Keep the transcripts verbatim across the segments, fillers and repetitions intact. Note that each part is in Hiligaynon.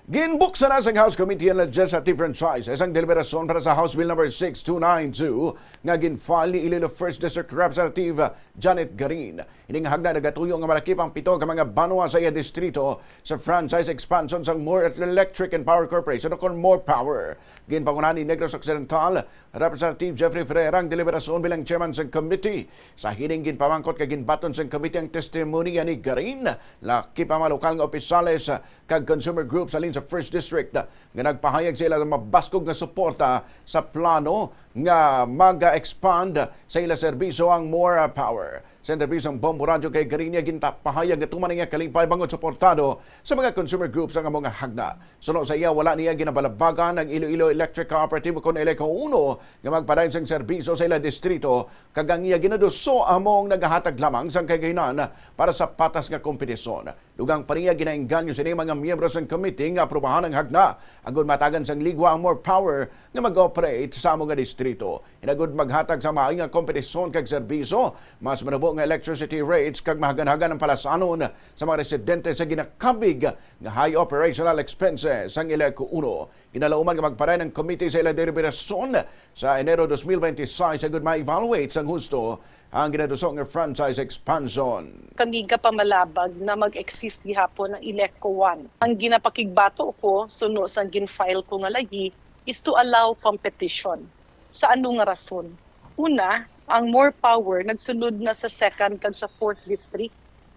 Ginbuksan na sang House Committee on Legislative Franchises ang deliberasyon para sa House Bill number six two nine two nga gin-file ni Iloilo First District Representative Janet Garin. Ining hagna nagatuyo nga malakip ang pito ka mga banwa sa iya distrito sa franchise expansion sang More Electric and Power Corporation o kon More Power. Ginpangunahan ni Negros Occidental Representative Jeffrey Ferreira ang deliberasyon bilang chairman sang committee. Sa hearing, ginpamangkot kag ginbaton sang committee ang testimonya ni Garin, lakip ang mga lokal nga opisyales kag consumer groups halin sa First District nga nagpahayag sa ila mabaskog nga suporta sa plano nga mag-expand sa ila serbisyo ang More Power. Sa interview sang Bombo Radyo kay Garin niya ginpahayag nga tuman ang iya kalipay bangod suportado sa mga consumer groups ang amo nga hagna. Suno sa iya, wala niya ginabalabagan ang Iloilo Electric Cooperative o kon Eleco Uno nga magpadayon sang serbisyo sa ila distrito, kag ang iya ginaduso amo ang nagahatag lamang sang kagahinan para sa patas nga kompetisyon. Dugang pa niya, ginaengganyo sini mga miyembro sang committee nga aprubahan ang hagna agud matagan sang ligwa ang More Power nga mag-operate sa amo nga distrito. Hinagud maghatag sa maayo nga kompetisyon kag serbisyo, mas manubo nga electricity rates kag mahaganhagan ang palasanon sa mga residente sa ginakabig nga high operational expenses sang Eleco Uno. Ginalauman nga magpadayon ang committee sa ila deliberasyon sa Enero twenty twenty-six agud ma-evaluate sang husto ang ginaduso nga franchise expansion. Kami gapamalabag na mag-exist gihapon ang Eleco One. Ang ginapakigbato ko suno sang gin-file ko nga lagi is to allow competition. Sa ano nga rason? Una, ang More Power nagsulod na sa second kag sa fourth district.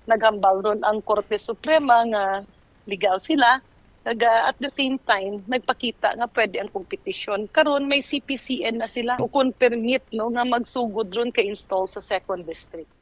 Naghambal ron ang Korte Suprema nga legal sila. Kag, ah, at the same time, nagpakita nga pwede ang kompetisyon. Karon may C P C N na sila o kon permit, no, nga magsugod ron kay install sa second district.